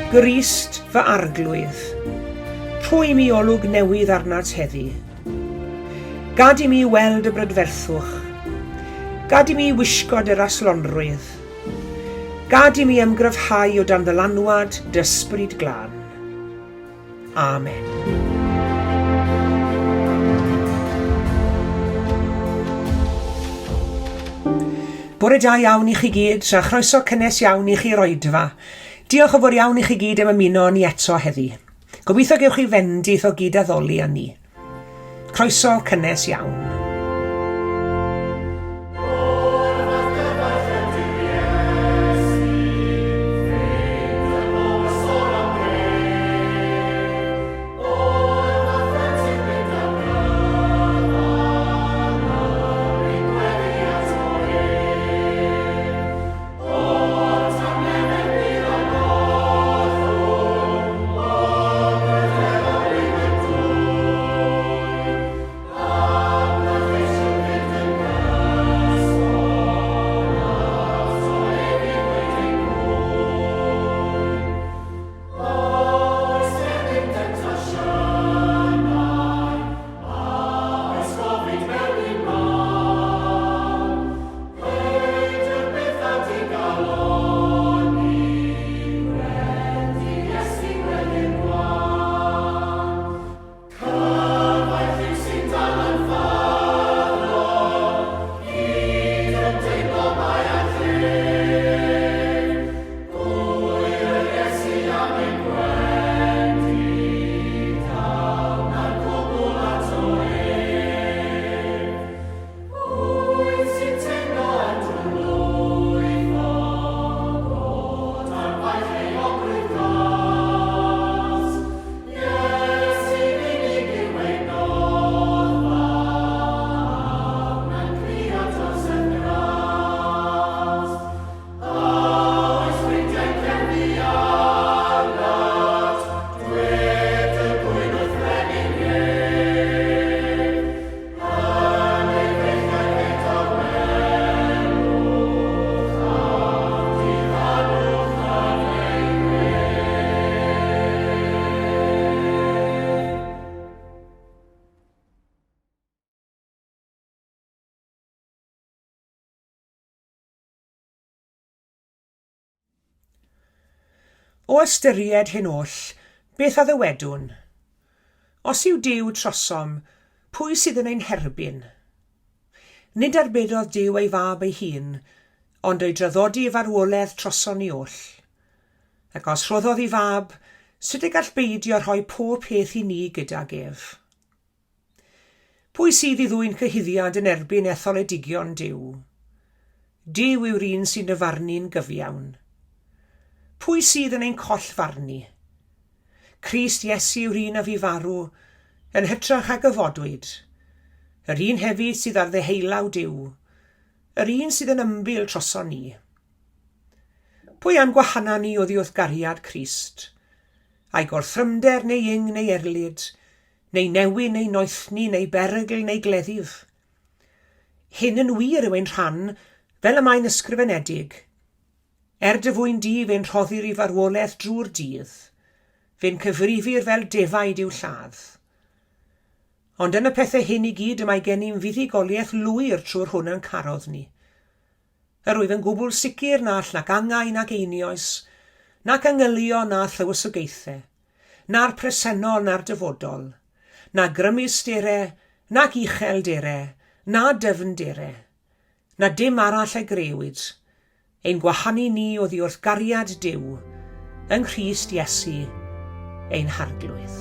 Grist fy Arglwydd, rho i mi olwg newydd arnat heddi. Gad i mi weld y brydferthwch. Gad i mi wisgo dy raslonrwydd. Gad i mi ymgryfhau o dan ddylanwad dy Ysbryd Glân. Amen. Bore da iawn i chi gyd, a chroeso cynnes iawn i chi'r oedfa. Diolch yn fawr iawn i chi gyd am ymuno â ni eto heddi. Gobeithio gewch chi fendith o gyd-addoli â ni. Croeso cynnes iawn. O ystyried hyn oll, beth a ddywedwn? Os yw Duw trosom, pwy sydd yn ein herbyn? Nid arbedodd Duw ei Fab ei hun, ond ei draddodi i farwolaeth troson ni oll. Ac os rhoddodd ei Fab, sut y gall beidio rhoi pob peth i ni gydag ef? Pwy sydd i ddwyn cyhuddiad yn erbyn etholedigion Duw? Duw yw'r un sy'n dyfarnu'n gyfiawn. Pwy sydd yn ein collfarnu? Crist Iesu yw'r un a fu farw, yn hytrach a gyfodwyd, yr un hefyd sydd ar ddeheulaw Duw, yr un sydd yn ymbil troson ni. Pwy a'n gwahana ni oddi wrth gariad Crist? Ai gorthrymder neu ing neu erlid, neu newyn neu noethni neu berygl neu gleddyf. Hyn yn wir yw ein rhan, fel y mae'n ysgrifenedig, Er dy fwyn di fe'n rhoddir i farwolaeth drwy'r dydd, fe'n cyfrifir fel defaid i'w lladd. Ond yn y pethau hyn i gyd y mae gennym fuddugoliaeth lwyr trwy'r hwn a'n carodd ni. Yr wyf yn gwbl sicr na all nac angau nac einioes, nac angylion na thywysogaethau, na'r presennol na'r dyfodol, na grymusdere, nac ucheldere, na dyfndere, na dim arall a grëwyd, ein gwahanu ni oddi wrth gariad Duw yng Nghrist Iesu ein Harglwydd.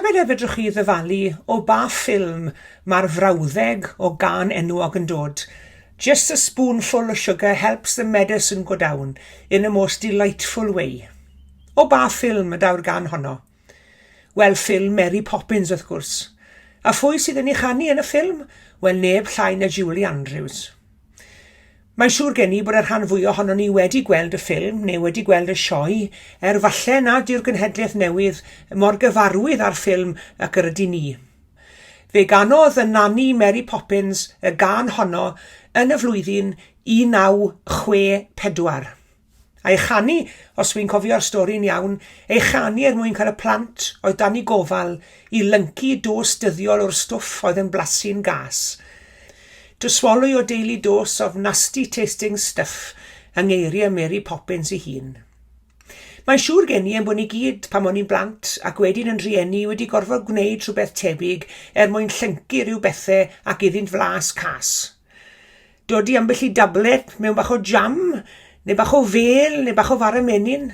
Tybed a fedrwch chi ddyfalu o ba ffilm mae'r frawddeg o gân enwog yn dod, Just a spoonful of sugar helps the medicine go down in a most delightful way. O ba ffilm y daw'r gân honno? Wel, ffilm Mary Poppins, wrth gwrs. A phwy sydd yn ei chanu yn y ffilm? Wel, neb llai na Julie Andrews. Mae'n siŵr gen i bod y rhan fwyaf ohonon ni wedi gweld y ffilm neu wedi gweld y sioe, er falle nad yw'r genhedlaeth newydd mor gyfarwydd â'r ffilm ac yr ydyn ni. Fe ganodd y nani Mary Poppins y gân honno yn y flwyddyn 1964. A'i chanu, os wi'n cofio'r stori'n iawn, ei chanu er mwyn cael y plant oedd dan ei gofal i lyncu dos dyddiol o'r stwff oedd yn blasu'n gas. To swallow your daily dose of nasty tasting stuff yng ngeiriau Mary Poppins ei hun. Mae'n siŵr gen i ein bod ni gyd, pan o'n ni'n blant ac wedyn yn rhieni, wedi gorfod gwneud rhywbeth tebyg er mwyn llyncu rhyw bethau ac iddynt flas cas. Dodi ambell i dablet mewn bach o jam, neu bach o fêl, neu bach o fara menyn.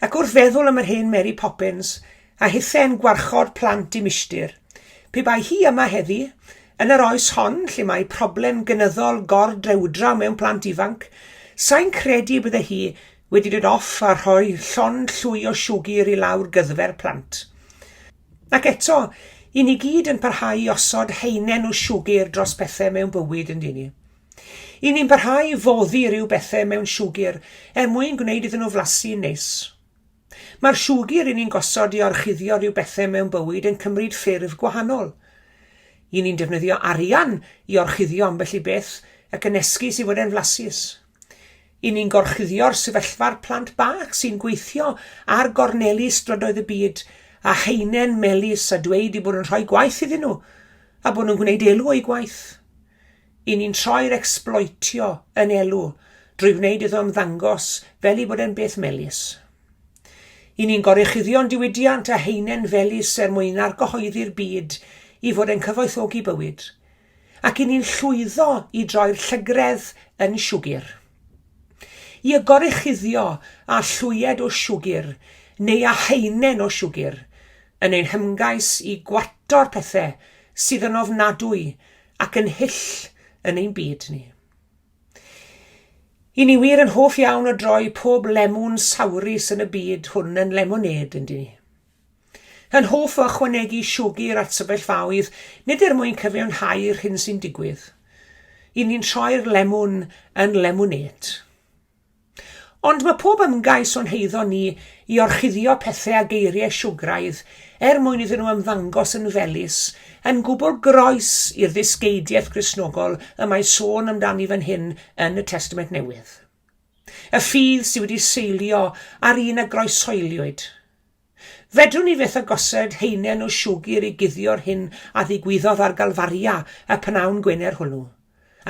Ac wrth feddwl am yr hen Mary Poppins, a hithe'n gwarchod plant i milltir, pe bai hi yma heddi, yn yr oes hon lle mae problem gynyddol gor-drewdra mewn plant ifanc, sai'n credu bydde hi wedi dod off a rhoi llond llwy o siwgr i lawr gyddfe'r plant. Ac eto, i ni gyd yn parhau i osod haenen o siwgr dros pethau mewn bywyd, yn dyn ni? I ni'n parhau i foddi rhyw bethau mewn siwgr er mwyn gwneud iddyn nhw flasu'n neis. Mae'r siwgr i ni'n gosod i orchuddio rhyw bethau mewn bywyd yn cymryd ffurf gwahanol. I ni'n defnyddio arian i orchuddio ambell i beth ac yn esgus i fod e'n flasus. I ni'n gorchuddio'r sefyllfa'r plant bach sy'n gweithio ar gorneli strydoedd y byd a haenen melys a dweud eu bod yn rhoi gwaith iddyn nhw a bod nhw'n gwneud elw o'u gwaith. I ni'n troi'r ecsbloetio yn elw drwy wneud iddo ymddangos fel ei bod e'n beth melys. I ni'n goruchuddio'n diwydiant a haenen felys er mwyn argyhoeddi'r byd i fod e'n cyfoethogi bywyd. Ac i ni'n llwyddo i droi'r llygredd yn siwgr. I y goruchuddio â llwyed o siwgr neu â haenen o siwgr yn ein hymgais i gwato'r pethe sydd yn ofnadwy ac yn hyll yn ein byd ni. I ni wir yn hoff iawn o droi pob lemwn sawrus yn y byd hwn yn lemonêd, yn dyn ni? Yn hoff o ychwanegu siwgr at sefyllfaoedd, nid er mwyn cyfiawnhau'r hyn sy'n digwydd. I ni'n troi'r lemwn yn lemonêd. Ond mae pob ymgais o'n heiddo ni i orchuddio pethau â geiriau siwgraidd er mwyn iddyn nhw ymddangos yn felys, yn gwbl groes i'r ddysgeidiaeth Gristnogol y mae sôn amdani fan hyn yn y Testament Newydd. Y ffydd sydd wedi seilio ar un a groeshoeliwyd. Fedrwn ni fyth a gosod haenen o siwgr i guddio'r hyn a ddigwyddodd ar Galfaria y pnawn Gwener hwnnw,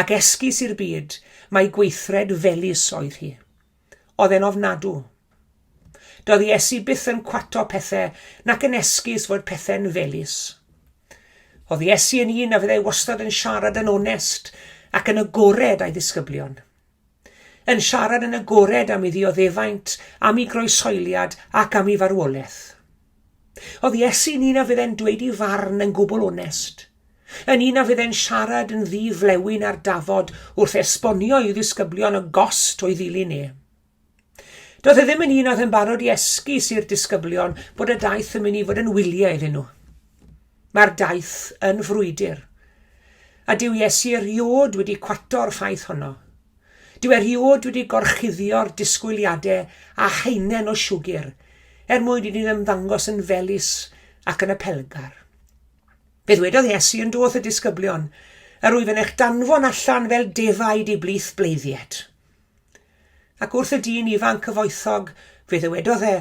ac esgus i'r byd mai gweithred felys oedd hi. Oedd e'n ofnadw. Doedd Iesu byth yn cwato pethe nac yn esgus fod pethe'n felys. Oedd Iesu yn un a fyddai wastad yn siarad yn onest ac yn agored â'i ddisgyblion. Yn siarad yn agored am ei ddioddefaint, am ei groeshoeliad ac am ei farwolaeth. Oedd Iesu'n un a fydde'n dweud ei farn yn gwbl onest, yn un a fydde'n siarad yn ddi-flewyn ar dafod wrth esbonio i'w ddisgyblion y gost o'i ddilyn e. Doedd e ddim yn un oedd yn barod i esgus i'r disgyblion bod y daith yn mynd i fod yn wyliau iddyn nhw. Mae'r daith yn frwydr. A dyw Iesu erioed wedi cwato'r ffaith honno. Dyw erioed wedi gorchuddio'r disgwyliadau a haenen o siwgr er mwyn i ni ymddangos yn felys ac yn apelgar. Fe ddwedodd Iesu yn do wrth y disgyblion, Yr wyf yn eich danfon allan fel defaid i blith bleiddied. Ac wrth y dyn ifanc cyfoethog, fe ddywedodd e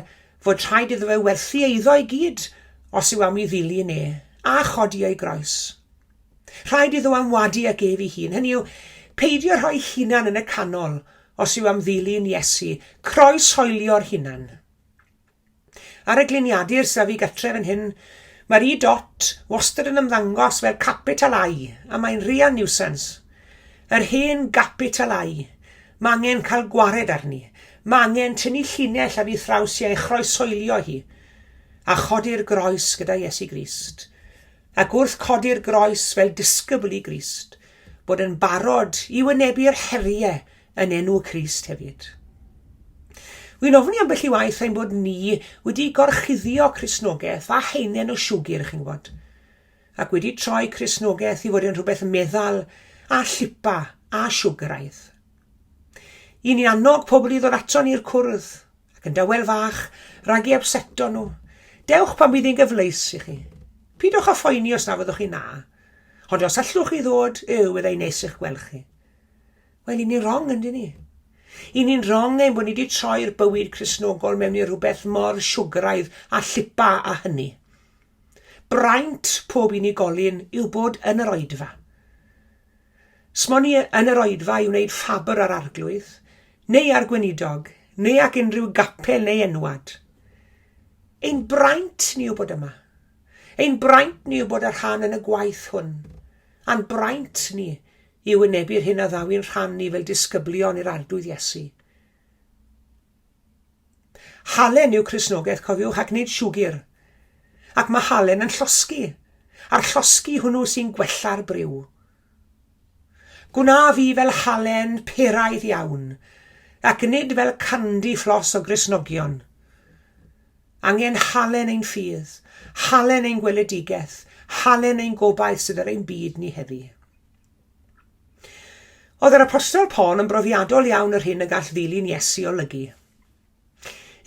fod rhaid iddo fe werthu eiddo i gyd os yw am i ddilyn e, a chodi ei groes. Rhaid iddo amwadu ag ef ei hun, hynny yw, peidio rhoi hunan yn y canol os yw am ddilyn Iesu, croeshoelio'r hunan. Ar y gliniadur sydd â fi gartre fan hyn, mae'r i dot wastad yn ymddangos fel capital I, a mae'n real nuisance. Yr hen gapital I. Mae angen cael gwared arni. Mae angen tynnu llinell ar ei thraws hi a'i chroeshoelio hi. a chodi'r groes gyda Iesu Grist, ac wrth codi'r groes fel disgybl i Grist, bod yn barod i wynebu'r heriau yn enw Crist hefyd. Wi'n ofni ambell i waith ein bod ni wedi gorchuddio Cristnogaeth â haenen o siwgr, chi'n gwybod, ac wedi troi Cristnogaeth i fod yn rhywbeth meddal a llipa a siwgraidd. I ni'n annog pobl i ddod ato ni'r cwrdd, ac yn dawel fach, rhag i upseto nhw. Dewch pan bydd hi'n gyfleus i chi. Pidwch â phoeni os na fyddwch chi na. Ond os allwch chi ddod, yw, byddai'n neis i'ch gweld chi. Wel, i ni'n wrong, yndyn ni? I ni'n wrong ein bod ni wedi troi'r bywyd Cristnogol mewn i rhywbeth mor siwgraidd a llipa a hynny. Braint pob unigolyn yw bod yn yr oedfa. Smo ni yn yr oedfa i wneud ffabr ar Arglwydd, neu ar gweinidog, neu ac unrhyw gapel neu enwad. Ein braint ni yw bod yma. Ein braint ni yw bod â rhan yn y gwaith hwn. A'n braint ni yw wynebu'r hyn a ddaw i'n rhan ni fel disgyblion i'r Arglwydd Iesu. Halen yw Cristnogaeth, cofiwch, ac nid siwgr. Ac mae halen yn llosgi, a'r llosgi hwnnw sy'n gwella'r briw. Gwna fi fel halen peraidd iawn, ac nid fel candy floss o Gristnogion. Angen halen ein ffydd, halen ein gweledigaeth, halen ein gobaith sydd ar ein byd ni heddi. Oedd yr Apostol Paul yn brofiadol iawn yr hyn y gall ddilyn Iesu olygu.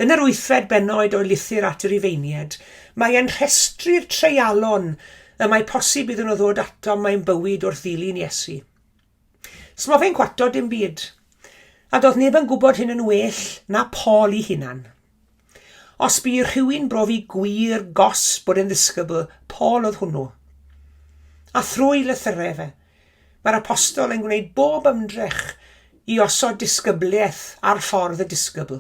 Yn yr wythfed benoed o'i lythyr at y Rufeiniaid, mae e'n rhestru'r treialon y mae posib iddyn nhw ddod atom mae'n bywyd wrth ddilyn Iesu. Smo fe'n cwato dim byd, a doedd neb yn gwybod hyn yn well na Paul ei hunan. Os bu rhywun brofi gwir gosb bod e'n ddisgybl, Paul oedd hwnnw. A thrwy lythyrau fe, mae'r apostol yn gwneud bob ymdrech i osod disgyblaeth ar ffordd y disgybl.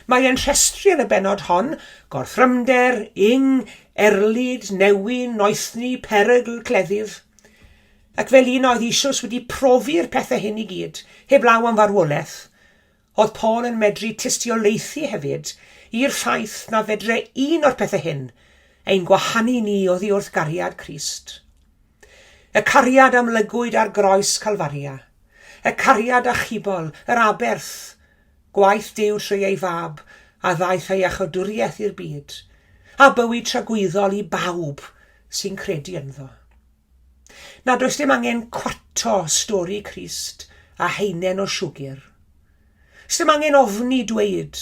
Mae e'n rhestru yn y bennod hon gorthrymder, ing, erlid, newyn, noethni, perygl, cleddyf. Ac fel un oedd eisoes wedi profi'r pethau hyn i gyd, heblaw am farwolaeth, Oedd Paul yn medru tystiolaethu hefyd i'r ffaith na fedre un o'r pethau hyn ein gwahanu ni oddi wrth gariad Crist. Y cariad amlygwyd ar groes Calfaria, y cariad achubol, yr aberth, gwaith Duw trwy ei Fab a ddaeth â iachawdwriaeth i'r byd, a bywyd tragwyddol i bawb sy'n credu ynddo. Na, does dim angen cwato stori Crist a haenen o siwgr. Sdim angen ofni dweud,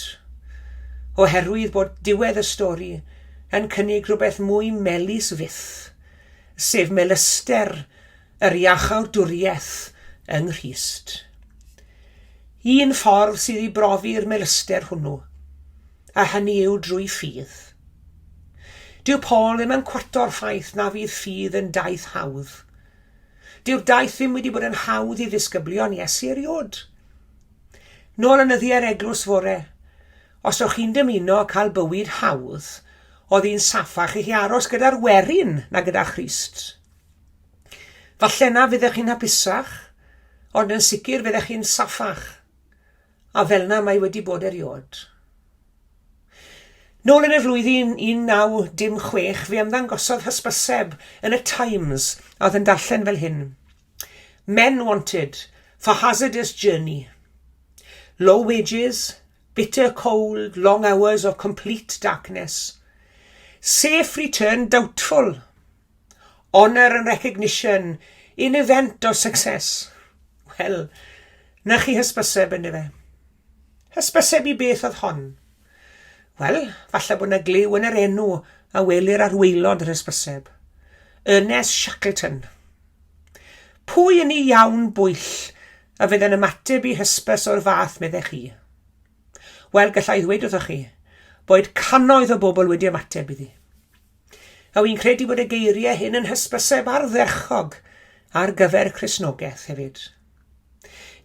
oherwydd bod diwedd y stori yn cynnig rhywbeth mwy melys fyth, sef melyster yr iachawdwriaeth yng Nghrist. Un ffordd sydd i brofi'r melyster hwnnw, a hynny yw drwy ffydd. Dyw Paul ddim yn cwato'r ffaith na fydd ffydd yn daith hawdd. Dyw'r daith ddim wedi bod yn hawdd i ddisgyblion Iesu eriod. Nôl yn nyddiau'r eglwys fore, os o'ch chi'n dymuno cael bywyd hawdd, oedd hi'n saffach i chi aros gyda'r werin na gyda Christ. Falle na fyddech chi'n hapusach, ond yn sicr fyddech chi'n saffach. A fel'na mae wedi bod eriod. Nôl yn y flwyddyn 1916 fe ymddangosodd hysbyseb yn y Times a oedd yn darllen fel hyn. Men wanted for hazardous journey. Low wages, bitter cold, long hours of complete darkness. Safe return doubtful. Honour and recognition in event of success. Wel, na chi hysbyseb yn fe. Hysbyseb i beth oedd hon? Wel, falle bod yna gliw yn yr enw a welir ar waelod yr hysbyseb. Ernest Shackleton. Pwy yn ei iawn bwyll a fydd yn ymateb i hysbys o'r fath, meddech chi? Wel, gallai ddweud wrthoch chi, boed cannoedd o bobl wedi ymateb iddi. A wy'n credu bod y geiriau hyn yn hysbyseb ardderchog ar gyfer Cristnogaeth hefyd.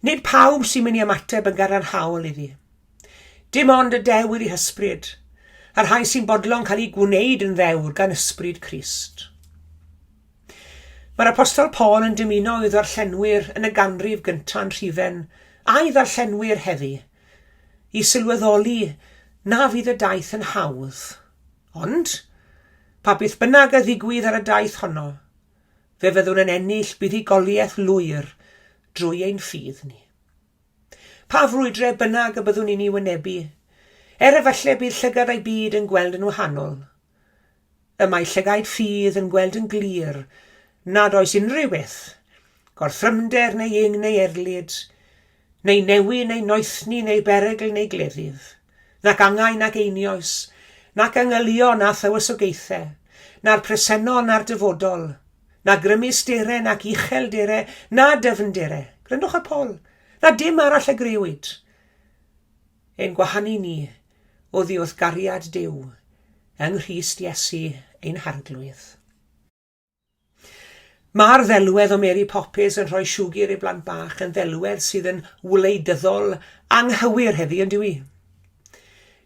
Nid pawb sy'n mynd i ymateb yn gadarnhaol iddi. Dim ond y dewr i hysbryd, a'r rhai sy'n bodlon cael eu gwneud yn ddewr gan ysbryd Crist. Mae'r Apostol Paul yn dymuno i'w ddarllenwyr yn y ganrif gynta'n rhifen, a'i ddarllenwyr heddi, i sylweddoli na fydd y daith yn hawdd. Ond, pa beth bynnag a ddigwydd ar y daith honno, fe fyddwn yn ennill buddugoliaeth lwyr drwy ein ffydd ni. Pa frwydre bynnag y byddwn ni'n ei wynebu, er efallai bydd llygad a'i byd yn gweld yn wahanol, y mae llygaid ffydd yn gweld yn glir nad oes unrhyw beth, gorthrymder neu ing neu erlid, neu newyn neu noethni neu berygl neu gleddyf, nac angau nac einioes, nac angylion na thywysogaethau, na'r presennol na'r dyfodol, na grymusdere nac ucheldere na dyfndere, gryndwch ar Paul, na dim arall a grëwyd, ein gwahanu ni oddi wrth gariad Duw yng Nghrist Iesu ein Harglwydd. Mae'r ddelwedd o Mary Poppins yn rhoi siwgr i blant bach yn ddelwedd sydd yn wleidyddol anghywir heddi yn dyw i.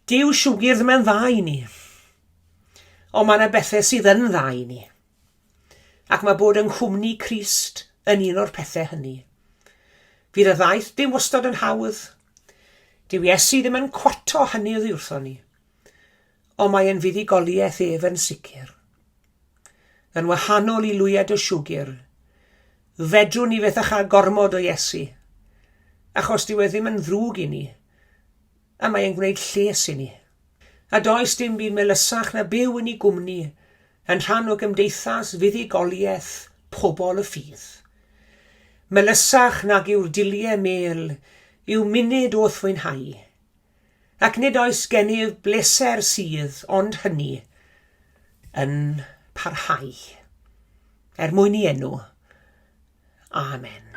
Dyw siwgr ddim yn dda i ni. Ond mae yna bethau sydd yn dda i ni. Ac mae bod yng nghwmni Crist yn un o'r pethau hynny. Fydd y ddaith dim wastad yn hawdd. Dyw Iesu ddim yn cwato hynny oddi wrthon ni. Ond mae yn fuddugoliaeth ef yn sicr. Yn wahanol i lwyad o siwgr, fedrwn ni feth â chael gormod o Iesu, achos dyw e ddim yn ddrwg i ni, a mae e'n gwneud lles i ni. A does dim byd melysach na byw yn ei gwmni, yn rhan o gymdeithas fuddugoliaeth pobl y ffydd. Melysach nag yw'r diliau mêl yw munud o'th fwynhau. Ac nid oes gennyf bleser sydd ond hynny yn parhau. Er mwyn i enw. Amen.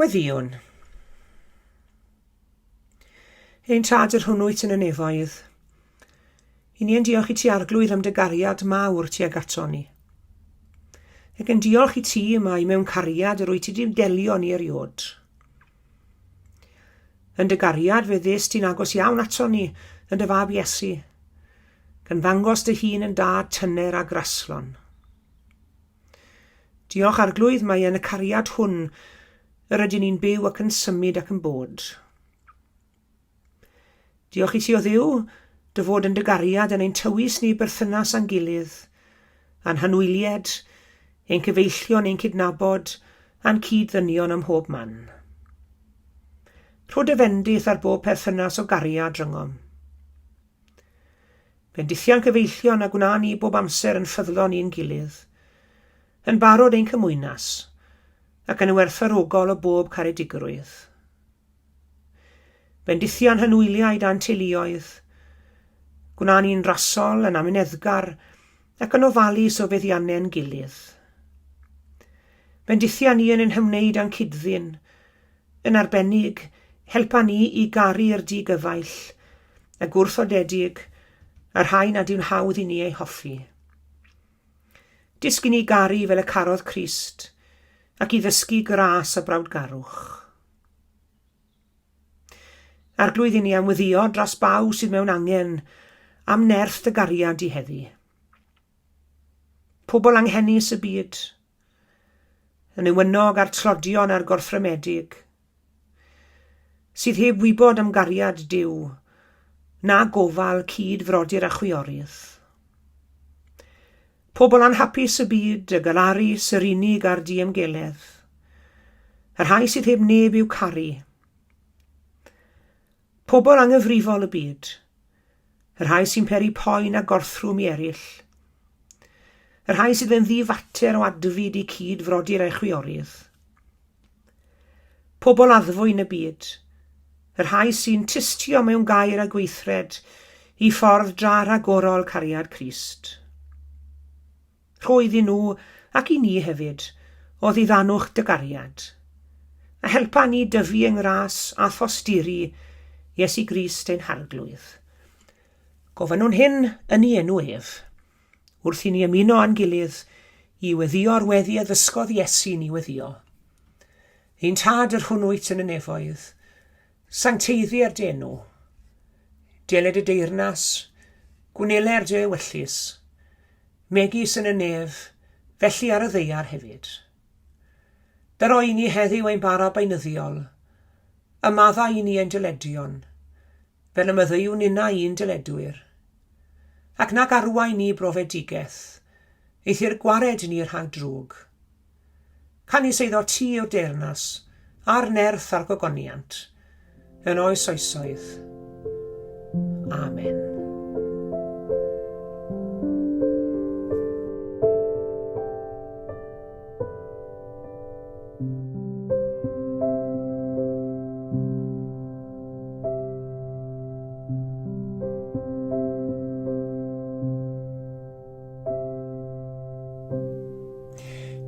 Gweddïwn. Ein Tad yr hwnnw wyt yn y nefoedd, i ni yn diolch i ti Arglwydd am dy gariad mawr tuag ato ni. Ac yn diolch i ti mai mewn cariad yr wyt ti wedi delio ni eriod. Yn dy gariad fe ddys ti'n agos iawn ato ni yn dy fab Iesu, gan ddangos dy hun yn dad tyner a graslon. Diolch Arglwydd, mae yn y cariad hwn yr ydyn ni'n byw ac yn symud ac yn bod. Diolch i ti o Dduw, dy fod yn dy gariad yn ein tywys ni berthynas â'n gilydd, a'n hanwylied, ein cyfeillion, ein cydnabod, a'n cyd-ddynion ym mhob man. Rho dy fendith ar bob perthynas o gariad rhyngom. Bendithia'n cyfeillion a gwna ni bob amser yn ffyddlon i'n gilydd, yn barod ein cymwynas, ac yn werthfawrogol o bob caredigrwydd. Bendithia'n hanwyliaid a'n teuluoedd, gwna ni'n rasol, yn amyneddgar, ac yn ofalus o feddiannau'n gilydd. Bendithia ni yn ein hymwneud â'n cyd-ddyn, Yn arbennig, helpa ni i garu'r di-gyfaill, y gwrthodedig, y rhai nad yw'n hawdd i ni eu hoffi. Dysg i ni garu fel y carodd Crist, ac i ddysgu gras a brawdgarwch. Arglwydd i ni am weddio dros bawb sydd mewn angen am nerth dy gariad di heddi. Pobl anghenus y byd, y newynog a'r tlodion a'r gorthrymedig, sydd heb wybod am gariad Duw, na gofal cyd frodyr a chwiorydd. Pobl anhapus y byd, y galarus, yr unig a'r diymgeledd, y rhai sydd heb neb i'w caru. Pobl anghyfrifol y byd, y rhai sy'n peri poen a gorthrwm i eraill, y rhai sydd yn ddi-fater o adfyd i cyd frodyr a'i chwiorydd, pobl addfwyn y byd, y rhai sy'n tystio mewn gair a gweithred i ffordd dra rhagorol cariad Crist. Rho iddyn nhw, ac i ni hefyd, o ddiddanwch dy gariad. A helpa ni dyfu yng ngras a thosturi Iesu Grist ein Harglwydd. Gofynnwn hyn yn ei enw ef, wrth i ni ymuno â'n gilydd i weddïo'r weddi a ddysgodd Iesu ni weddio. Ein Tad yr hwn wyt yn y nefoedd, sancteiddier dy enw. Deled y deyrnas, gwneler dy ewyllys, Megis yn y nef, felly ar y ddaear hefyd. Dyro i ni heddiw ein bara beunyddiol, a maddau i ni ein dyledion, fel y maddeuwn ninnau i'n dyledwyr. Ac nag arwain ni brofedigaeth, eithr gwared ni rhag drwg. Canys eiddo ti yw'r deyrnas, a'r nerth a'r gogoniant, yn oes oesoedd. Amen.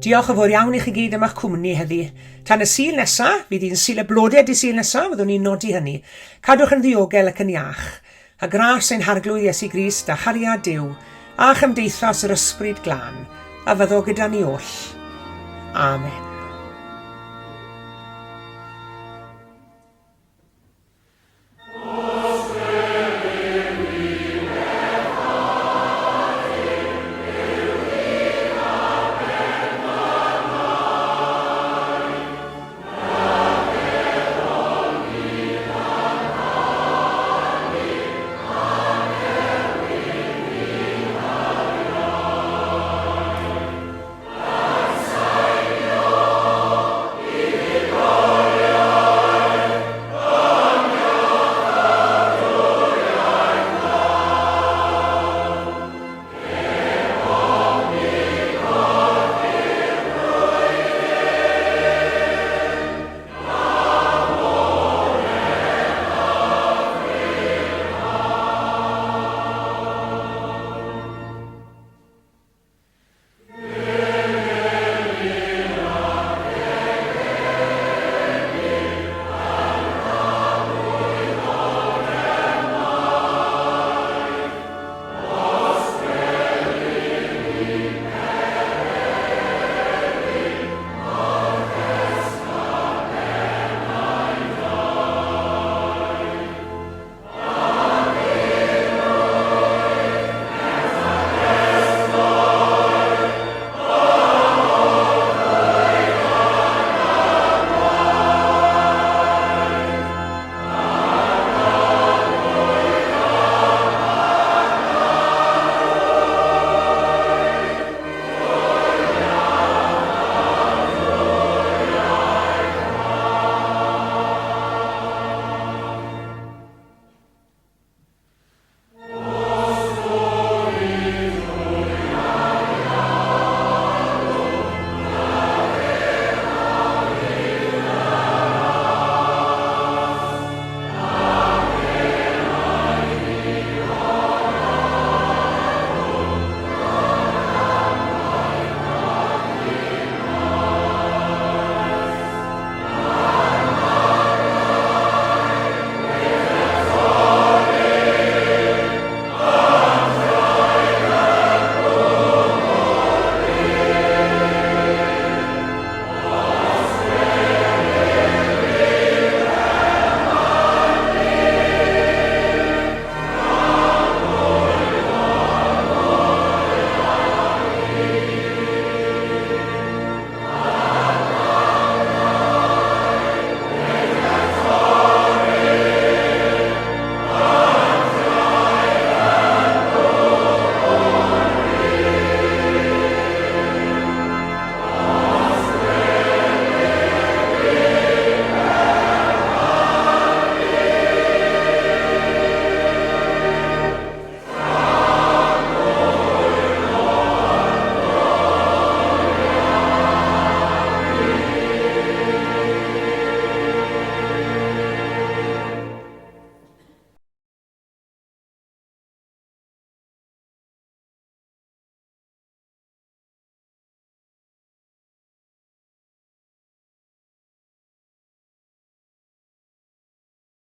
Diolch yn fawr iawn i chi gyd am eich cwmni heddi. Tan y Sul nesa, fydd hi'n Sul y Blodau dy Sul nesa, fyddwn ni'n nodi hynny. Cadwch yn ddiogel ac yn iach. A gras ein Harglwydd Iesu Grist a chariad Duw a chymdeithas yr Ysbryd Glân a fyddo gyda ni oll. Amen.